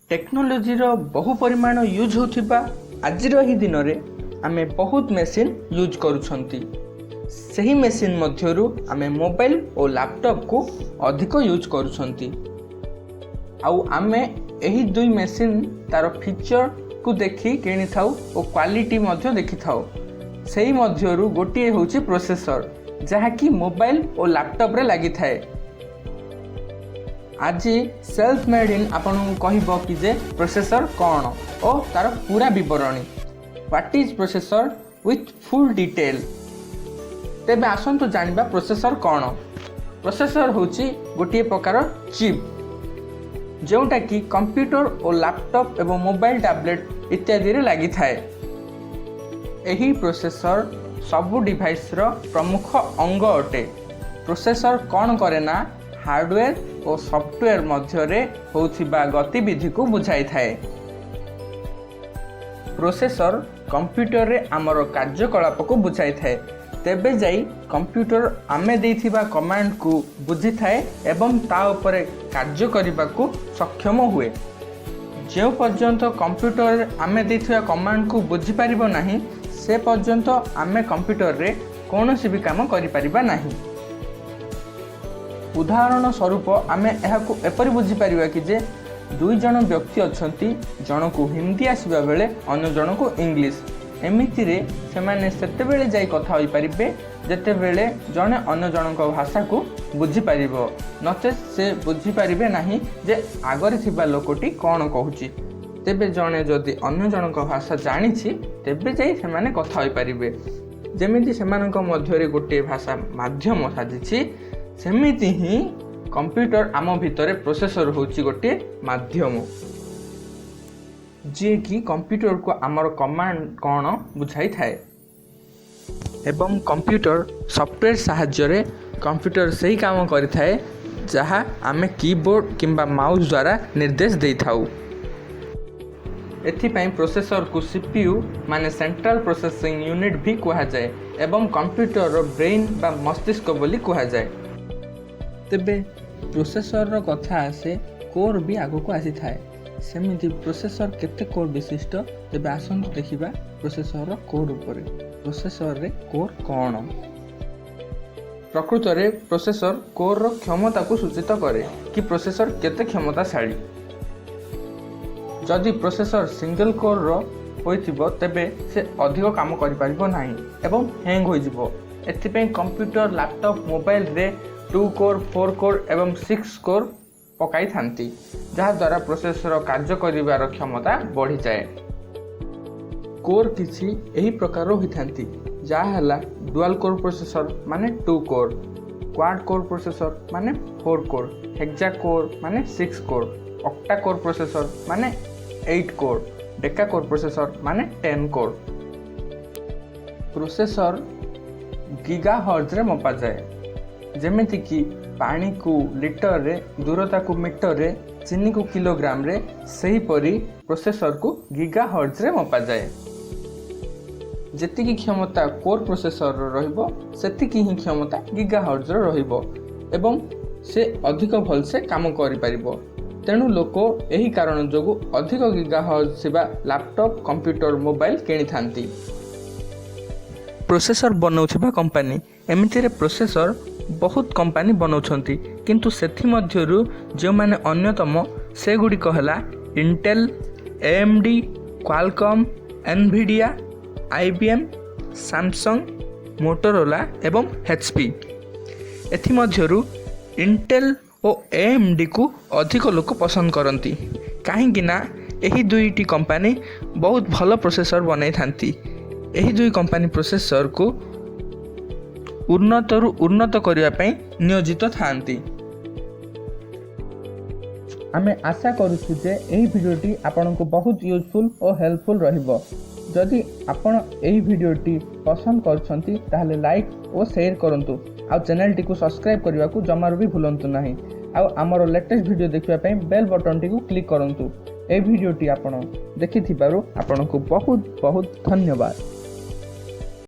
ଟେକ୍ନୋଲୋଜିର ବହୁ ପରିମାଣ ୟୁଜ୍ ହେଉଥିବା ଆଜିର ଏହି ଦିନରେ ଆମେ ବହୁତ ମେସିନ୍ ୟୁଜ୍ କରୁଛନ୍ତି। ସେହି ମେସିନ୍ ମଧ୍ୟରୁ ଆମେ ମୋବାଇଲ ଓ ଲାପଟପ୍କୁ ଅଧିକ ୟୁଜ୍ କରୁଛନ୍ତି। ଆଉ ଆମେ ଏହି ଦୁଇ ମେସିନ୍ ତା'ର ଫିଚର୍କୁ ଦେଖି କିଣିଥାଉ ଓ କ୍ୱାଲିଟି ମଧ୍ୟ ଦେଖିଥାଉ। ସେହି ମଧ୍ୟରୁ ଗୋଟିଏ ହେଉଛି ପ୍ରୋସେସର୍, ଯାହାକି ମୋବାଇଲ ଓ ଲାପଟପ୍ରେ ଲାଗିଥାଏ। ଆଜି ସେଲ୍ଫ ମେଡ୍ ଇନ୍ ଆପଣଙ୍କୁ କହିବ କି ଯେ ପ୍ରୋସେସର୍ କ'ଣ ଓ ତା'ର ପୁରା ବିବରଣୀ। What is processor with full detail? ତେବେ ଆସନ୍ତୁ ଜାଣିବା ପ୍ରୋସେସର୍ କ'ଣ। ପ୍ରୋସେସର୍ ହେଉଛି ଗୋଟିଏ ପ୍ରକାର ଚିପ୍, ଯେଉଁଟାକି କମ୍ପ୍ୟୁଟର ଓ ଲାପଟପ୍ ଏବଂ ମୋବାଇଲ, ଟ୍ୟାବଲେଟ୍ ଇତ୍ୟାଦିରେ ଲାଗିଥାଏ। ଏହି ପ୍ରୋସେସର୍ ସବୁ ଡିଭାଇସ୍ର ପ୍ରମୁଖ ଅଙ୍ଗ ଅଟେ। ପ୍ରୋସେସର୍ କ'ଣ କରେ ନା, ହାର୍ଡ଼ୱେର୍ ଓ ସଫ୍ଟୱେର୍ ମଧ୍ୟରେ ହେଉଥିବା ଗତିବିଧିକୁ ବୁଝାଇଥାଏ। ପ୍ରୋସେସର୍ କମ୍ପ୍ୟୁଟରରେ ଆମର କାର୍ଯ୍ୟକଳାପକୁ ବୁଝାଇଥାଏ। ତେବେ ଯାଇ କମ୍ପ୍ୟୁଟର ଆମେ ଦେଇଥିବା କମାଣ୍ଡକୁ ବୁଝିଥାଏ ଏବଂ ତା ଉପରେ କାର୍ଯ୍ୟ କରିବାକୁ ସକ୍ଷମ ହୁଏ। ଯେଉଁ ପର୍ଯ୍ୟନ୍ତ କମ୍ପ୍ୟୁଟର ଆମେ ଦେଇଥିବା କମାଣ୍ଡକୁ ବୁଝିପାରିବ ନାହିଁ, ସେ ପର୍ଯ୍ୟନ୍ତ ଆମେ କମ୍ପ୍ୟୁଟରରେ କୌଣସି ବି କାମ କରିପାରିବା ନାହିଁ। ଉଦାହରଣ ସ୍ୱରୂପ ଆମେ ଏହାକୁ ଏପରି ବୁଝିପାରିବା କି ଯେ ଦୁଇ ଜଣ ବ୍ୟକ୍ତି ଅଛନ୍ତି, ଜଣକୁ ହିନ୍ଦୀ ଆସିବା ବେଳେ ଅନ୍ୟ ଜଣକୁ ଇଂଲିଶ। ଏମିତିରେ ସେମାନେ ସେତେବେଳେ ଯାଇ କଥା ହୋଇପାରିବେ, ଯେତେବେଳେ ଜଣେ ଅନ୍ୟ ଜଣଙ୍କ ଭାଷାକୁ ବୁଝିପାରିବ। ନଚେତ୍ ସେ ବୁଝିପାରିବେ ନାହିଁ ଯେ ଆଗରେ ଥିବା ଲୋକଟି କ'ଣ କହୁଛି। ତେବେ ଜଣେ ଯଦି ଅନ୍ୟ ଜଣଙ୍କ ଭାଷା ଜାଣିଛି, ତେବେ ଯାଇ ସେମାନେ କଥା ହୋଇପାରିବେ। ଯେମିତି ସେମାନଙ୍କ ମଧ୍ୟରେ ଗୋଟିଏ ଭାଷା ମାଧ୍ୟମ ସାଜିଛି, ସେମିତି ହିଁ କମ୍ପ୍ୟୁଟର ଆମ ଭିତରେ ପ୍ରୋସେସର ହେଉଛି ଗୋଟିଏ ମାଧ୍ୟମ, ଯିଏକି କମ୍ପ୍ୟୁଟରକୁ ଆମର କମାଣ୍ଡ କ'ଣ ବୁଝାଇଥାଏ। ଏବଂ କମ୍ପ୍ୟୁଟର ସଫ୍ଟୱେର୍ ସାହାଯ୍ୟରେ କମ୍ପ୍ୟୁଟର ସେହି କାମ କରିଥାଏ, ଯାହା ଆମେ କିବୋର୍ଡ଼ କିମ୍ବା ମାଉସ୍ ଦ୍ୱାରା ନିର୍ଦ୍ଦେଶ ଦେଇଥାଉ। ଏଥିପାଇଁ ପ୍ରୋସେସରକୁ CPU ମାନେ ସେଣ୍ଟ୍ରାଲ ପ୍ରୋସେସିଂ ୟୁନିଟ୍ ବି କୁହାଯାଏ ଏବଂ କମ୍ପ୍ୟୁଟରର ବ୍ରେନ୍ ବା ମସ୍ତିଷ୍କ ବୋଲି କୁହାଯାଏ। ତେବେ ପ୍ରୋସେସରର କଥା ଆସେ, କୋର୍ ବି ଆଗକୁ ଆସିଥାଏ। ସେମିତି ପ୍ରୋସେସର କେତେ କୋର୍ ବିଶିଷ୍ଟ? ତେବେ ଆସନ୍ତୁ ଦେଖିବା ପ୍ରୋସେସରର କୋର୍ ଉପରେ। ପ୍ରୋସେସରରେ କୋର୍ କ'ଣ? ପ୍ରକୃତରେ ପ୍ରୋସେସର କୋର୍ର କ୍ଷମତାକୁ ସୂଚିତ କରେ କି ପ୍ରୋସେସର କେତେ କ୍ଷମତାଶାଳୀ। ଯଦି ପ୍ରୋସେସର ସିଙ୍ଗଲ କୋର୍ର ହୋଇଥିବ, ତେବେ ସେ ଅଧିକ କାମ କରିପାରିବ ନାହିଁ ଏବଂ ହ୍ୟାଙ୍ଗ ହୋଇଯିବ। ଏଥିପାଇଁ କମ୍ପ୍ୟୁଟର, ଲାପଟପ୍, ମୋବାଇଲରେ ଟୁ କୋର୍, ଫୋର୍ କୋର୍ ଏବଂ ସିକ୍ସ କୋର୍ ପକାଇଥାନ୍ତି, ଯାହାଦ୍ୱାରା ପ୍ରୋସେସର କାର୍ଯ୍ୟ କରିବାର କ୍ଷମତା ବଢ଼ିଯାଏ। କୋର୍ କିଛି ଏହି ପ୍ରକାରର ହୋଇଥାନ୍ତି, ଯାହା ହେଲା ଡୁଆଲ୍ କୋର୍ ପ୍ରୋସେସର ମାନେ two core, quad core processor ମାନେ ଫୋର୍ କୋର୍, ହେକ୍ଜା କୋର୍ ମାନେ six core, octa core processor ମାନେ eight core, deca core processor ମାନେ 10 କୋର୍। Processor giga ହର୍ଜରେ ମପାଯାଏ। ଯେମିତିକି ପାଣିକୁ ଲିଟରରେ, ଦୂରତାକୁ ମିଟରରେ, ଚିନିକୁ କିଲୋଗ୍ରାମରେ, ସେହିପରି ପ୍ରୋସେସରକୁ ଗିଗା ହର୍ଜରେ ମପାଯାଏ। ଯେତିକି କ୍ଷମତା କୋର୍ ପ୍ରୋସେସରର ରହିବ, ସେତିକି ହିଁ କ୍ଷମତା ଗିଗା ହର୍ଜର ରହିବ ଏବଂ ସେ ଅଧିକ ଭଲସେ କାମ କରିପାରିବ। ତେଣୁ ଲୋକ ଏହି କାରଣ ଯୋଗୁଁ ଅଧିକ ଗିଗା ହର୍ଜ ଥିବା ଲାପଟପ୍, କମ୍ପ୍ୟୁଟର, ମୋବାଇଲ କିଣିଥାନ୍ତି। ପ୍ରୋସେସର ବନାଉଥିବା କମ୍ପାନୀ। ଏମିତିରେ ପ୍ରୋସେସର ବହୁତ କମ୍ପାନୀ ବନାଉଛନ୍ତି, କିନ୍ତୁ ସେଥିମଧ୍ୟରୁ ଯେଉଁମାନେ ଅନ୍ୟତମ, ସେଗୁଡ଼ିକ ହେଲା Intel, AMD, Qualcomm, Nvidia, IBM, Samsung, Motorola ଏବଂ HP। ଏଥିମଧ୍ୟରୁ ଇଣ୍ଟେଲ୍ ଓ ଏଏମ୍ଡିକୁ ଅଧିକ ଲୋକ ପସନ୍ଦ କରନ୍ତି, କାହିଁକି ନା ଏହି ଦୁଇଟି କମ୍ପାନୀ ବହୁତ ଭଲ ପ୍ରୋସେସର ବନାଇଥାନ୍ତି। ଏହି ଦୁଇ କମ୍ପାନୀ ପ୍ରୋସେସରକୁ ଉନ୍ନତରୁ ଉନ୍ନତ କରିବା ପାଇଁ ନିୟୋଜିତ ଥାଆନ୍ତି। ଆମେ ଆଶା କରୁଛୁ ଯେ ଏହି ଭିଡ଼ିଓଟି ଆପଣଙ୍କୁ ବହୁତ ୟୁଜଫୁଲ୍ ଓ ହେଲ୍ପଫୁଲ୍ ରହିବ। ଯଦି ଆପଣ ଏହି ଭିଡ଼ିଓଟି ପସନ୍ଦ କରୁଛନ୍ତି, ତାହେଲେ ଲାଇକ୍ ଓ ସେୟାର କରନ୍ତୁ ଆଉ ଚ୍ୟାନେଲଟିକୁ ସବସ୍କ୍ରାଇବ୍ କରିବାକୁ ଜମାରୁ ବି ଭୁଲନ୍ତୁ ନାହିଁ। ଆଉ ଆମର ଲେଟେଷ୍ଟ ଭିଡ଼ିଓ ଦେଖିବା ପାଇଁ ବେଲ୍ ବଟନ୍ଟିକୁ କ୍ଲିକ୍ କରନ୍ତୁ। ଏହି ଭିଡ଼ିଓଟି ଆପଣ ଦେଖିଥିବାରୁ ଆପଣଙ୍କୁ ବହୁତ ବହୁତ ଧନ୍ୟବାଦ।